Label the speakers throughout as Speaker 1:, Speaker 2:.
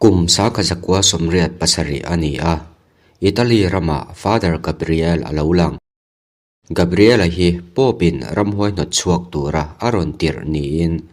Speaker 1: Kum 1987 a ni a, Italy ramah Father Gabriel a lo lang. Gabriel-a hi Pope-in ramhuai hnawt chhuak tura a rawn tirh niin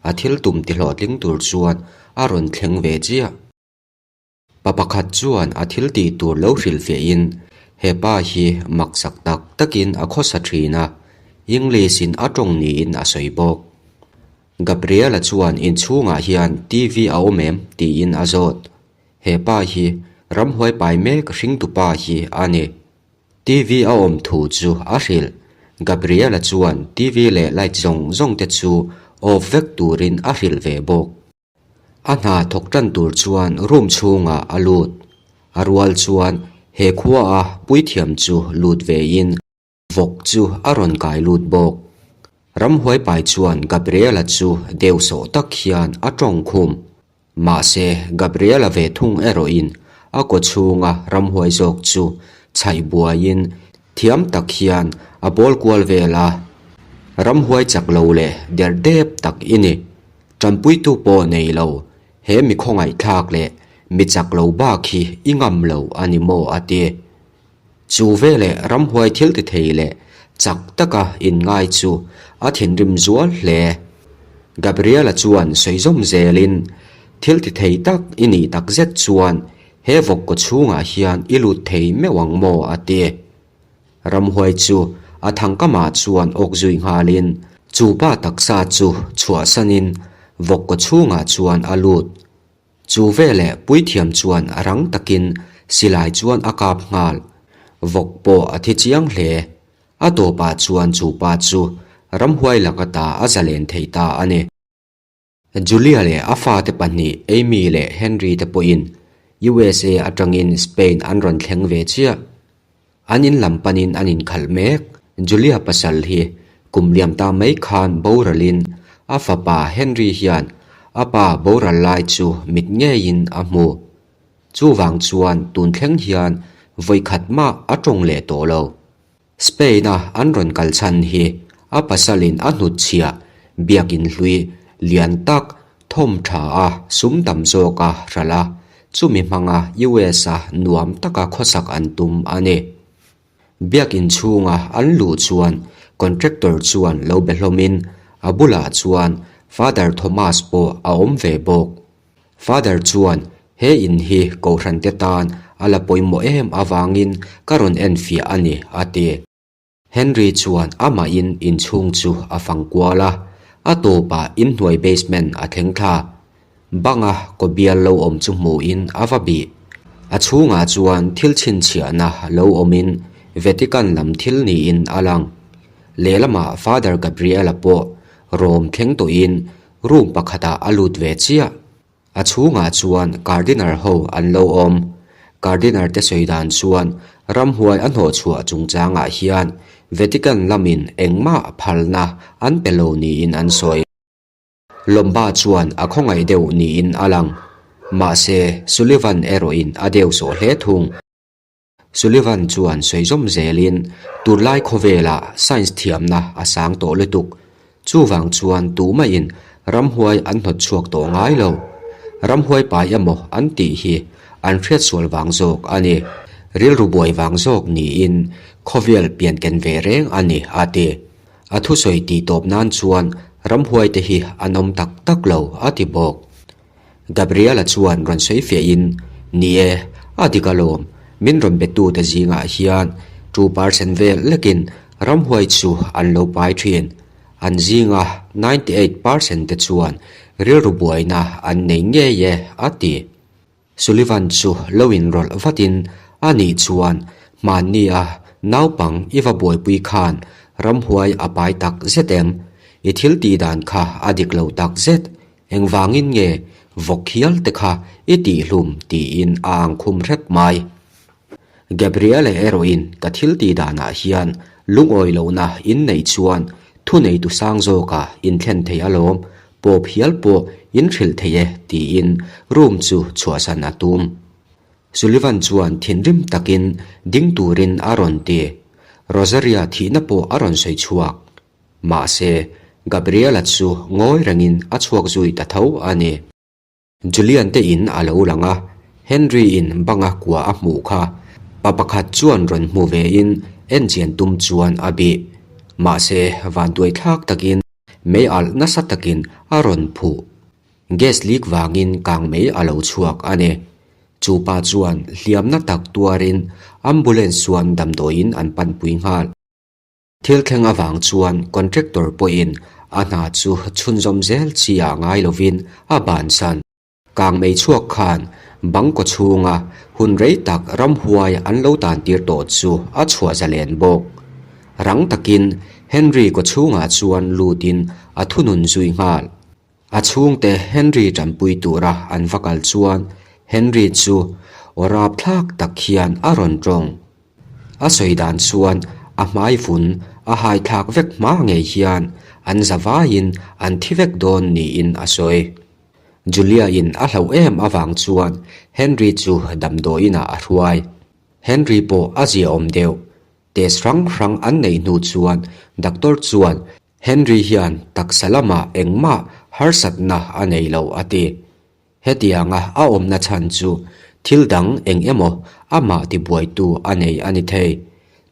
Speaker 1: a thil tum tihlawhtling tur chuan a rawn thleng ve chiah. Pa pakhat chuan a thil tih tur lo hrilhfiahin he pa hi maksak tak takin a khawsa thin a, English-in a tawng niin a sawi bawk. Gabriel-a chuan inchhungah hian TV a awm em? tiin a zawt. He pa hi ramhuai pai mek hringtupa hi a ni. TV a awm thu chu a hrilh. Gabriel-a chuan TV leh light zawng zawng te chu off vek turin a hrilh ve bawk. A hna thawk tan tur chuan room chhungah a lut. A rual chuan he khua a puithiam chu lut ve in vawk chu a rawn kai lut bawk. Ramhuai pai chuan Gabriela chu deuh sawh tak hian a tawng khum. Mahse Gabriela ve thung erawh in a kaw chhunga ramhuai zawk chu chhaih buai in thiam tak hian a bawl kual vel a. Ramhuai chak lo leh der dep tak i ni. Tanpuitu pawh nei lo, he mi khawngaihthlak leh mi chak lo bak hi i ngam lo a ni maw a ti. Chu veleh ramhuai thil ti thei leh chak taka inngai chu a thinrim zual hle. Gabriela chuan sawi zawm zelin, Thil ti thei tak i nih tak zet chuan he vawk kaw chhungah hian i lut thei meuh ang maw a ti. Ramhuai chu a thangkamah chuan awk zui nghalin chu pa taksa chu chhuahsanin vawk kaw chhungah chuan a lut. Chu veleh puithiam chuan rang takin silai chuan a kap nghal. Vawk pawh a thi chiang hle. A tawpah chuan chu pa chu ramhuai laka ta a zalen thei ta a ni. Julia leh a fate pahnih Amy leh Henry te pawhin USA atangin Spain an rawn thleng ve chiah. An in lam panin an inkhalh mek. Julia pasal hi kum liam ta mai khan boralin a fapa Henry hian a pa boral lai chu mit ngeiin a hmu. Chuvang chuan tun thleng hian vawikhat mah a tawng leh tawh lo. Spain-a an rawn kal chhan hi a pasalin a hnutchhiah biakin hlui lian tak thawm tha a sum tam zawk a hralh a, chumi hmanga US-a nuam taka khawsak an tum a ni. Biakin chhunga an luh chuan contractor chuan lo be hlawmin a bulah chuan Father Thomas pawh a awm ve bawk. Father chuan he in hi Kohhran te tan a la pawimawh em avangin ka rawn enfiah a ni, a ti. Henry chuan amahin inchhung chu a fang kual a, a tawpah inhnuai basement a thleng thla. Banga kaw bial lo awm chu hmuhin a va bih. A chhungah chuan thil chhinchhiahna lo awmin Vatican lam thil niin a lang. Lehlamah Father Gabriel-a pawh Rome thleng tawhin Room pakhatah a lut ve chiah. A chhungah chuan Cardinal ho an lo awm. Cardinal te sawi dan chuan ramhuai a hnawhchhuah chungchangah hian Vatican lamin engmah phalna an pe lo niin an sawi. Lomba chuan a khawngaih deuh niin a lang. Mahse, Sullivan erawhin a deuhsawh hle thung. Sullivan chuan sawi zawm zelin, Tunlai khawvelah science thiamna a sang tawh lutuk. Chuvang chuan tumahin ramhuai an hnawt chhuak tawh ngai lo. Ramhuai pai emaw an tih hi an hriatsual vang zawk a ni. Rilru buai vang zawk niin khawvel pianken ve reng a ni, a ti. A thusawi tih tawp nan chuan ramhuai te hi an awm tak tak lo, a ti bawk. Gabriela chuan rawn sawi fiahin, Ni e, a dik alawm, min rawn betute zingah hian 2% vel lekin ramhuai chu an lo pai thin. An zinga 98% te chuan rilru buaina an nei ngei e, a ti. Sullivan chu lo inrawlh vatin, A nih chuan, hmannia naupang i va buaipui khan ramhuai a pai tak zet em? I thil tih dan kha a dik lo tak zet. Engvangin nge vawk hial te kha i tihhlum tiin a ang khum hrep mai. Gabriele erawhin ka thil tih danah hian lungawi lohna in neih chuan thuneitu sang zawka inthlen thei alawm, pawp hial pawh in hrilh thei e tiin room chu chhuahsan a tum. Sullivan chuan thinrim takin ding turin a rawn ti. Rosaria thihna pawh a rawn sawi chhuak. Mahse, Gabriela chu ngawi rengin a chhuak zui ta tho a ni. Julian te in a lo lang a, Henry in banga kua a hmuh kha pa pakhat chuan rawn hmu ve in enchian tum chuan a bih. Mahse, vantuai thlak takin mei alh nasa takin a rawn phuh. Gas leak vangin kang mei a lo chhuak a ni. Chu pa chuan hliamna tak tuarin ambulance chuan damdawiin an panpui nghal. Thil thleng avang chuan contractor pawhin a hna chu chhunzawm zel chi ah ngai lovin a bansan. Kangmei chhuak khan bang kaw chhunga hun rei tak ramhuai an lo tan tir tawh chu a chhuah zalen bawk. Rang takin Henry kaw chhungah chuan lutin a thunun zui nghal. A chhungte Henry tanpui tura an va kal chuan Henry chu aw rapthlak tak hian a rawn tawng. A sawi dan chuan a hmai vun a hai thlak vek hma ngei hian an za vaiin an thi vek dawn niin a sawi. Julia in a hlauh em avang chuan Henry chu damdawiin ah a hruai. Henry pawh a ziaawm deuh. Test hrang hrang an neih hnu chuan doctor chuan Henry hian taksa lamah engmah harsatna a nei lo a ti. Hetianga a awmna chhan chu thil dang eng emaw amah tibuaitu a nei a ni thei.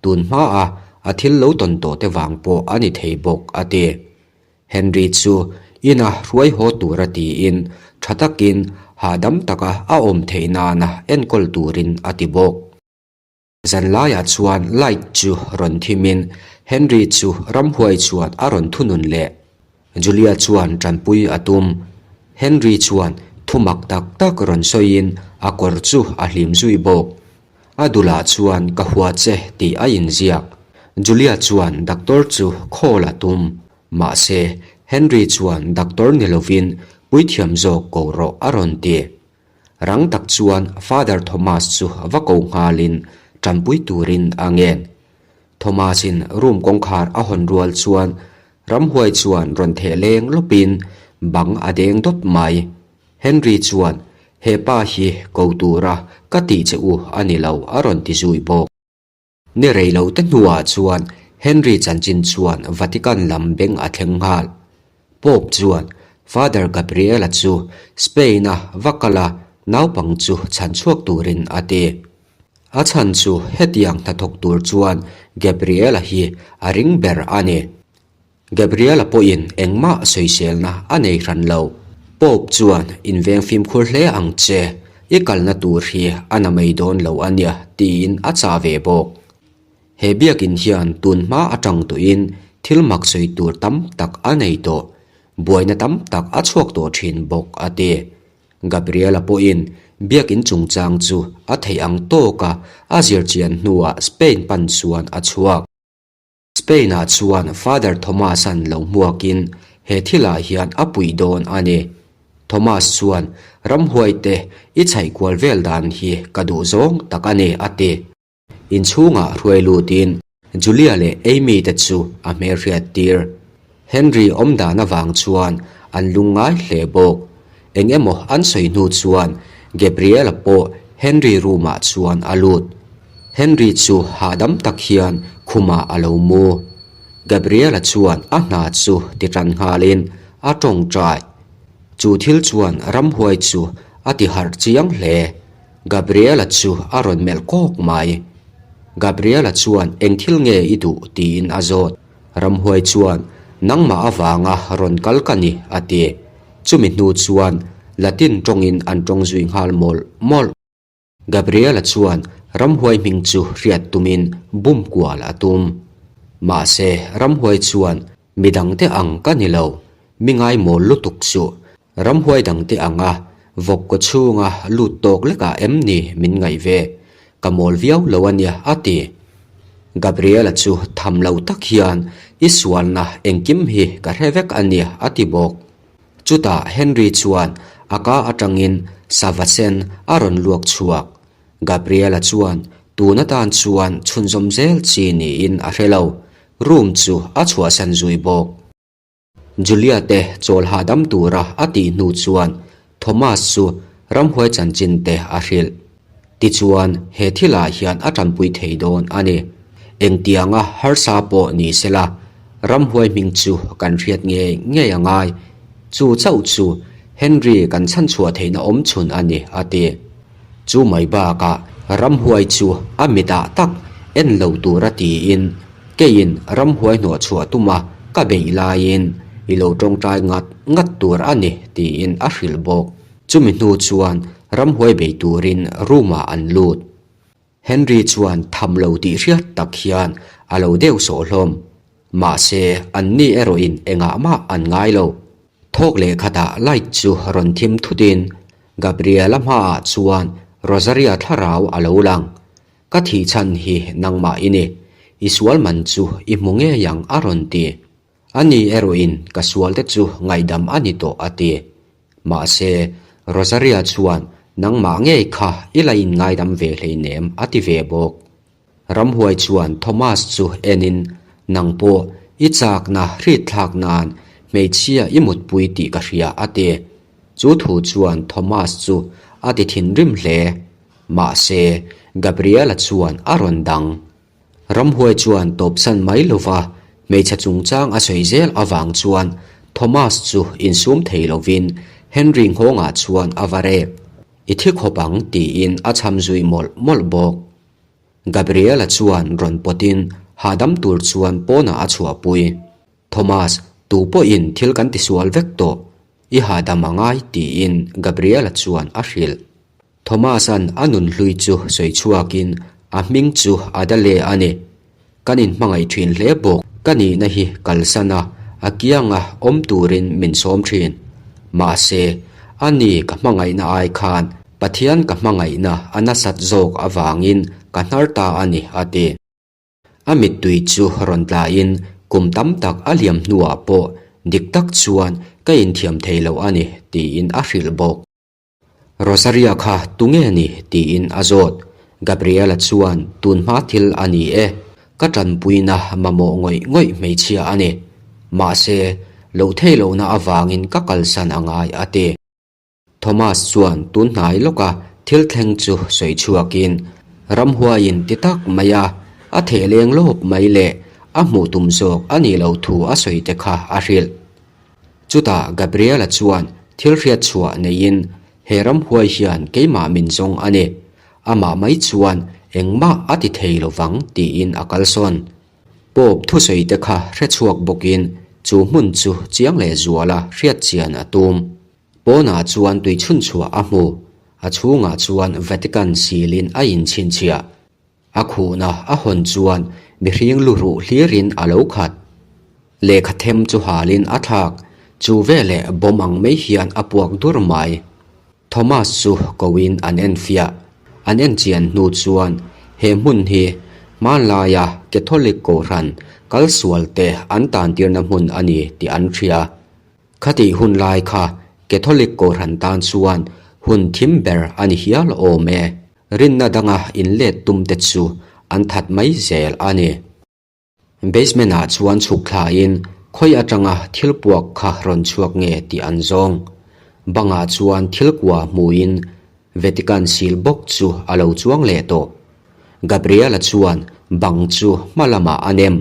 Speaker 1: Tun hmaa a thil lo tawn tawh te vang pawh a ni thei bawk, a ti. Henry chu ina hruai haw tura tiin tha takin hahdam taka a awm theih nana enkawl turin a ti bawk. Zanlaiah chuan light chu rawn thimin Henry chu ramhuai chuan a rawn thunun leh. Julia chuan tanpui a tum. Henry chuan thumak tak tak rawn sawiin a kawr chu a hlim zui bawk. A dulah chuan ka hua che tih a inziak. Julia chuan doctor chu call a tum. Mahse, Henry chuan doctor ni lovin puithiam zawk ko rawh a rawn ti. Rang tak chuan Father Thomas chu va ko nghalin tanpui turin a ngen. Thomas-in room kawngkhar a hawn rual chuan ramhuai chuan rawn theh leng lawpin bang a deng dawt mai. Henry chuan, He pa hi ko tura ka tih che u a ni lo a rawn ti zui bawk. Ni rei lo te hnuah chuan Henry chanchin chuan Vatican lam beng a thleng nghal. Pope chuan Father Gabriel-a chu Spain-a va kal a naupang chu chhan chhuak turin a ti. A chhan chu hetiang hnathawk tur chuan Gabriel-a hi a ring ber a ni. Gabriela pawhin engmah sawiselna a nei hran lo. Pope chuan inveng fimkhur hle ang che, i kalna tur hi a na mai dawn lo a nia tiin a chah ve bawk. He biakin hian tun hma atang tawhin thil mak sawi tur tam tak a nei tawh, buaina tam tak a chhuak tawh thin bawk a ti. Gabriela pawhin biakin chungchang chu a theih ang tawka a zirchian hnuah Spain pan chuan a chhuak. Spain-ah chuan Father Thomas-a'n lo hmuakin he thilah hian a puih dawn a ni. Thomas chuan, Ramhuaite, i chhaih kual vel dan hi ka duh zawng tak a ni, a ti. Inchhungah hruai lutin Julia leh Amy te chu a hmelhriat tir. Henry awm dan avang chuan an lungngai hle bawk. Eng emaw an sawi hnu chuan Gabriel-a pawh Henry room-ah chuan a lut. Henry chu hahdam tak hian khumah a lo mu. Gabriel-a chuan a hna chu ti tan nghalin a tawngtai. Chu thil chuan ramhuai chu a ti harh chiang hle. Gabriel-a chu a rawn melh kawk mai. Gabriel-a chuan eng thil nge i duh tiin a zawt. Ramhuai chuan, Nangmah avanga rawn kal ka ni, a ti. Chumi hnu chuan Latin tawngin an tawng zui nghal mawlh mawlh. Gabriela chuan ramhuai hming chu hriat tumin bum kual a tum. Mahse, ramhuai chuan, Midangte ang ka ni lo, mi ngaimawl lutuk suh. Ramhuai dangte anga vawk kaw chhunga lut tawk lekah em ni min ngaih ve? Ka mawl viau lo a nia a ti. Gabriela chu tham lo tak hian i sualna engkim hi ka hre vek a nia a ti bawk. Chutah Henry chuan a ka atangin sava sen a rawn luak chhuak. Gabriela chuan tun atan chuan chhunzawm zel chi niin a hre lo. Room chu a chhuahsan zui bawk. Julia te chawl hahdam tura a tih hnu chuan Thomas chu ramhuai chanchin te a hrilh. Tichuan he thilah hian a tanpui thei dawn a ni. Engtianga harsa pawh ni sela ramhuai hming chu kan hriat ngei ngei a ngai. Chu chauh chu. Henry kan chhanchhuah theihna awm chhun a ni, a ti. Chu mai bakah ramhuai chu a mitah tak en lo tura tiin keiin ramhuai hnawhchhuah tuma ka beih laiin i lo tawngtai ngat ngat tur a ni tiin a hrilh bawk. Chumi hnu chuan ramhuai bei turin room-ah an lut. Henry chuan tham lo tih hriat tak hian a lo deuh sawh hlawm. Mahse, anni erawhin engah mah an ngai lo. Thawk leh khatah light chu rawn thim thutin Gabriela hmaah chuan Rosaria thlarau a lo lang. Ka thih chhan hi nangmah i ni. I sual man chu i hmu ngei ang a rawn ti. Ani erawhin ka sualte chu ngaihdam a ni tawh a ti. Mahse, Rosaria chuan nangmah ngei kha i la inngaidam ve hleinem a ti ve bawk. Ramhuai chuan Thomas chu enin, Nang pawh i chakna hritthlak nan hmeichhia i mutpui tih ka hria a ti. Chu thu chuan Thomas chu a ti thinrim hle. Mahse, Gabriela chuan a rawn dang. Ramhuai chuan tawpsan mai lova hmeichhe chungchang a sawi zel avang chuan Thomas chu insum thei lovin Henry nghawngah chuan a va rek. I thi khawp ang tiin a chham zui mawlh mawlh bawk. Gabriela chuan rawn pawtin hahdam tur chuan pawnah a chhuahpui. Thomas, tu pawhin thil kan tisual vek tawh, i hahdam a ngai tiin Gabriela chuan a hrilh. Thomas-a'n a nun hlui chu sawi chhuakin a hming chu Adale a ni. Kan inhmangaih thin hle bawk. Ka nihna hi kalsan a, a kianga awm turin min sawm thin. Mahse, a ni ka hmangaihna ai khan Pathian ka hmangaihna a nasat zawk avangin ka hnar ta a ni, a ti. A mittui chu rawn tlain kum tam tak a liam hnuah pawh dik tak chuan ka inthiam thei lo a ni, tiin a hrilh bawk. Rosaria kha tunge ni? tiin a zawt. Gabriela chuan tunhma thil a ni e, ka tanpuina mamawh ngawih ngawih hmeichhia a ni. Mahse, loh thei lohna avangin ka kalsan a ngai a ti. Thomas chuan tunhnai lawka thil thleng chu sawi chhuakin, Ramhuaiin ti tak maia a theh leng lawp mai leh a hmuh tum zawk a nih loh thu a sawi te kha a hrilh. Chutah Gabriela chuan thil hriat chhuah neiin, He ramhuai hian keimah min zawng a ni. Amah mai chuan engmah a ti thei lo vang tiin a kalsawn. Pope thusawi te kha hre chhuak bawkin chu hmun chu chiang leh zuala hriat chian a tum. Pawnah chuan tui chhunchhuah a hmu. A chhungah chuan Vatican silin a inchhinchhiah. A khuhna a hawn chuan mihring lu ruh hlirin a lo khat. Lehkha them chu halin a thlak, chu veleh bawm ang mai hian a puak dur mai. Thomas chu koin an en fiah. An en chian hnu chuan he hmun hi hmanlaia Catholic Kohhran kal sual te an tantirna hmun a ni tih an hria. Khatih hun lai kha Catholic Kohhran tan chuan hun thim ber a ni hial awm e. Rinna danga inlet tumte chu an that mai zel a ni. Basement ah chuan chhuk thlain khawi atanga thil puak kha rawn chhuak nge tih an zawng. Bangah chuan thil kua hmuin Vatican seal bawk chu a lo chuang leh tawh. Gabriela chuan bang chu hma lamah a nem.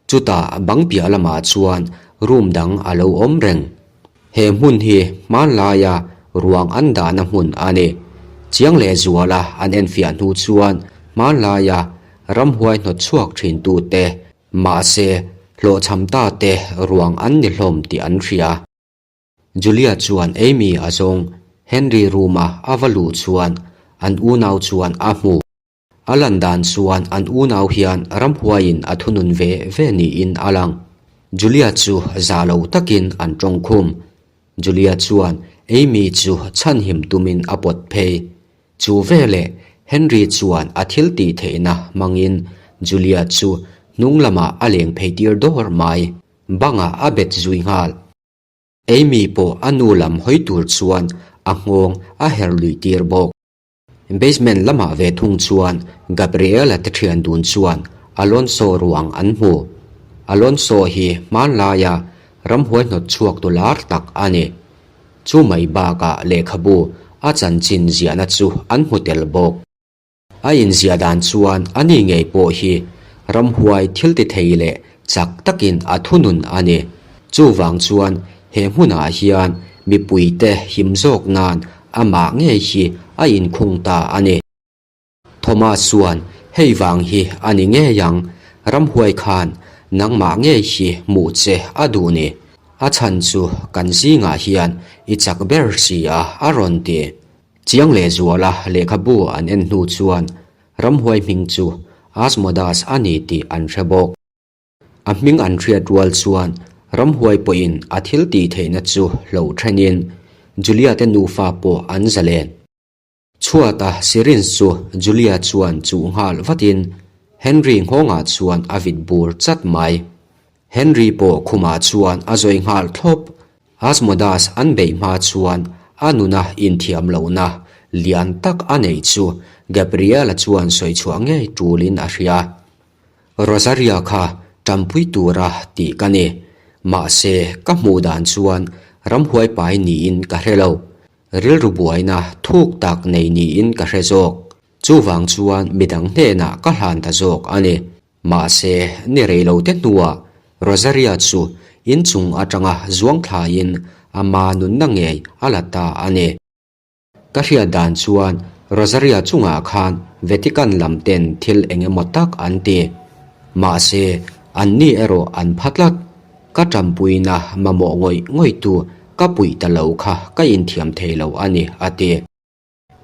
Speaker 1: Chutah bang piah lamah chuan room dang a lo awm reng. He hmun hi hmanlaia ruang an dahna hmun a ni. Chiang leh zuala an enfiah hnu chuan hmanlaia ramhuai hnawt chhuak thintute, mahse hlawhchham ta te ruang an ni hlawm tih an hria. Julia chuan Amy a zawng Henry room-a a va luh chuan an unau chuan a hmu. A lan dan chuan an unau hian ramhuaiin a thunun ve ve niin a lang. Julia chu za lo takin an tawng khum. Julia chuan Amy chu chhanhim tumin a pawt phei. Chu veleh Henry chuan a thil tih theihna hmangin Julia chu hnung lamah a leng phei tir dawr mai. Bangah a bet zui nghal. Amy pawh a nu lam hawi tur chuan a nghawng a her luih tir bawk. Basement lamah ve thung chuan Gabriela te thian dun chuan Alonso ruang an hmu. Alonso hi hmanlaia ramhuai hnawt chhuak tu lar tak a ni. Chu mai bakah lehkhabu a chanchin ziahna chu an hmu tel bawk. A inziah dan chuan a ni ngei pawh hi ramhuai thil ti thei leh chak takin a thunun a ni. Chuvang chuan he hmunah hian. mipuite him zawk nan amah ngei hi a inkhung ta a ni. Thomas chuan, Hei vang hi a ni ngei ang, ramhuai khan nangmah ngei hi hmuh che a duh ni. A chhan chu kan zingah hian i chak ber si a, a rawn ti. Chiang leh zuala lehkhabu an en hnu chuan ramhuai hming chu Asmodas a ni tih an hre bawk. A hming an hriat rual chuan ramhuai pawhin a thil tih theihna chu hloh thenin Julia te nufa pawh an zalen. Chhuata syringe chu Julia chuan chuh nghal vatin Henry nghawngah chuan a vit bur chat mai. Henry pawh khumah chuan a zawi nghal thlawp. Asmodas an beih hma chuan a nuna inthiam lohna lian tak a neih chu Gabriela chuan sawi chhuah ngei tulin a hria. Rosaria kha tanpui tura tih ka ni. Mahse ka hmuh dan chuan ramhuai pai niin ka hre lo. Rilru buaina thuk tak nei niin ka hre zawk. Chuvang chuan midang hnenah ka hlan ta zawk a ni. Mahse, ni rei lo te hnuah Rosaria chu inchung atanga zuang thlaiin ama nunna ngei a la ta a ni. Ka hriat dan chuan Rosaria chungah khan Vatican lam ten thil eng emaw tak an ti. Mahse, anni erawh an pha tlat. Ka tanpuina mamawh ngawih ngawihtu ka puih ta lo kha ka inthiam thei lo a ni, a ti.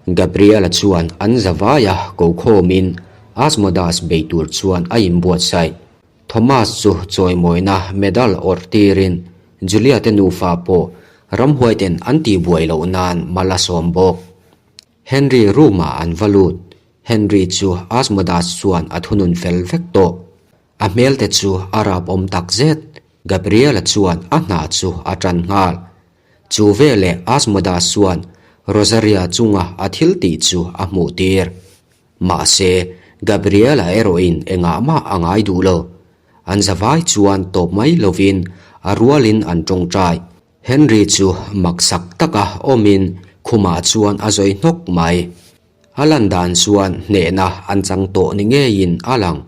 Speaker 1: Gabriela chuan an zavaia ko khawmin Asmodas bei tur chuan a inbuatsaih. Thomas chu chawimawina medal awrh tirin Julia te nufa pawh ramhuaiten an tihbuai loh nan mal a sawm bawk. Henry room-ah an va lut. Henry chu Asmodas chuan a thunun fel vek tawh. A hmelte chu a rap awm tak zet. Gabriela chuan a hna chu a tan nghal. Chu veleh Asmodas chuan Rosaria chunga a thil tih chu a hmuh tir. Mahse, Gabriela erawhin engah mah a ngai duh lo. An zavai chuan tawp mai lovin a rualin an tawngtai. Henry chu maksak taka awmin khumah chuan a zawi hnawk mai. A lan dan chuan hnehna an chang tawh ni ngeiin a lang.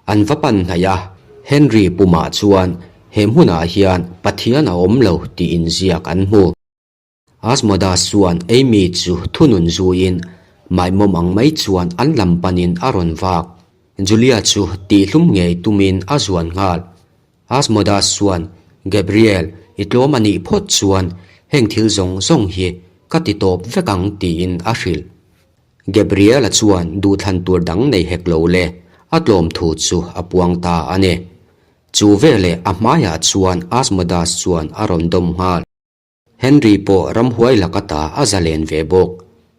Speaker 1: An va pan hnaih a, Henry pumah chuan he hmunah hian Pathian a awm lo tih inziak an hmu. Asmodas chuan Amy chu thunun zuiin maimawm ang mai chuan an lam panin a rawn vak. Julia chu tihhlum ngei tumin a zuan nghal. Asmodas chuan, Gabriel, i tlawm a nih phawt chuan heng thil zawng zawng hi ka ti tawp vek ang tiin a hrilh. Gabriel-a chuan duhthlan tur dang nei hek lo le, a tlawm thu chu a puang ta a ni. Chu veleh a hmaiah chuan Asmodas chuan a rawn dawm nghal. Henry pawh ramhuai lak ata a zalen ve bawk.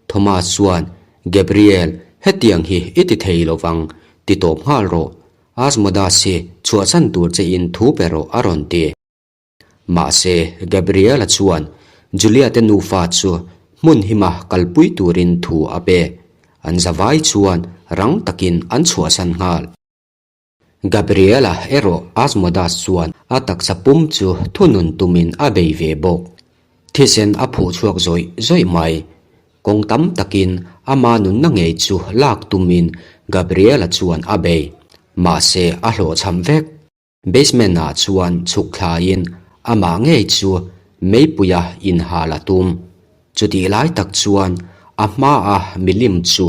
Speaker 1: Thomas chuan, Gabriel, hetiang hi i ti thei lo vang, ti tawp nghal rawh. Asmodas hi chhuahsan tur che in thu pe rawh a rawn ti. Mahse, Gabriel-a chuan Julia te nufa chu hmun hima kalpui turin thu a pe. An zavai chuan rang takin an chhuahsan nghal. Gabriela erawh Asmodas chuan a taksa pum chu thunun tumin a bei ve bawk. Thisen a phuh chhuak zawih zawih mai. Kawng tam takin ama nunna ngei chu lak tumin Gabriela chuan a bei. Mahse a hlawhchham vek. Basement ah chuan chhuk thlaiin amah ngei chu meipuia inhal a tum. Chutih lai tak chuan a hmaa milim chu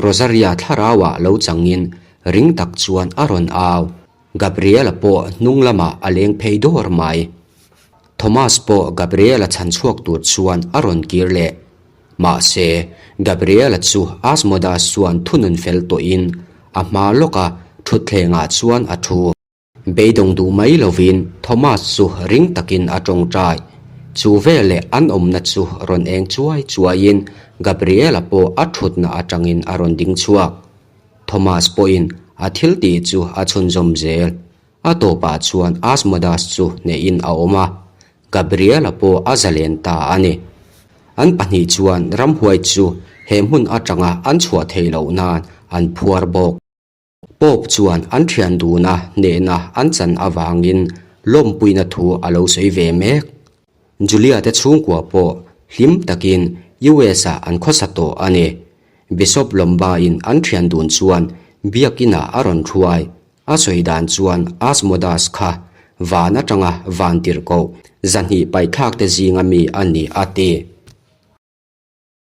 Speaker 1: Rosaria thlarauah lo changin ring tak chuan a rawn au. Gabriela pawh hnung lamah a leng phei dawr mai. Thomas pawh Gabriela chhan chhuak tur chuan a rawn kir leh. Mahse, Gabriela chu Asmodas chuan thunun fel tawhin a hma lawka thutthlengah chuan a thu. Beidawng duh mai lovin Thomas chu ring takin a tawngtai. Chu veleh an awmna chu rawn eng chuai chuaiin Gabriela pawh a thutna atangin a rawn ding chhuak. Thomas pawhin a thil tih chu a chhunzawm zel. A tawpah chuan Asmodas chu hnehin a awm a, Gabriela pawh a zalen ta a ni. An pahnih chuan ramhuai chu he hmun atanga an chhuah theih loh nan an phuar bawk. Pope chuan an thian duna hnehna an chan avangin lawmpuina thu a lo sawi ve mek. Julia te chhungkua pawh hlim takin US ah an khawsa tawh a ni. Bishop Lomba-in an thian dun chuan biakinah a rawn thuai. A sawi dan chuan Asmodas kha. Van atanga vantirhkoh 200 paihthlakte zinga mi a ni a ti.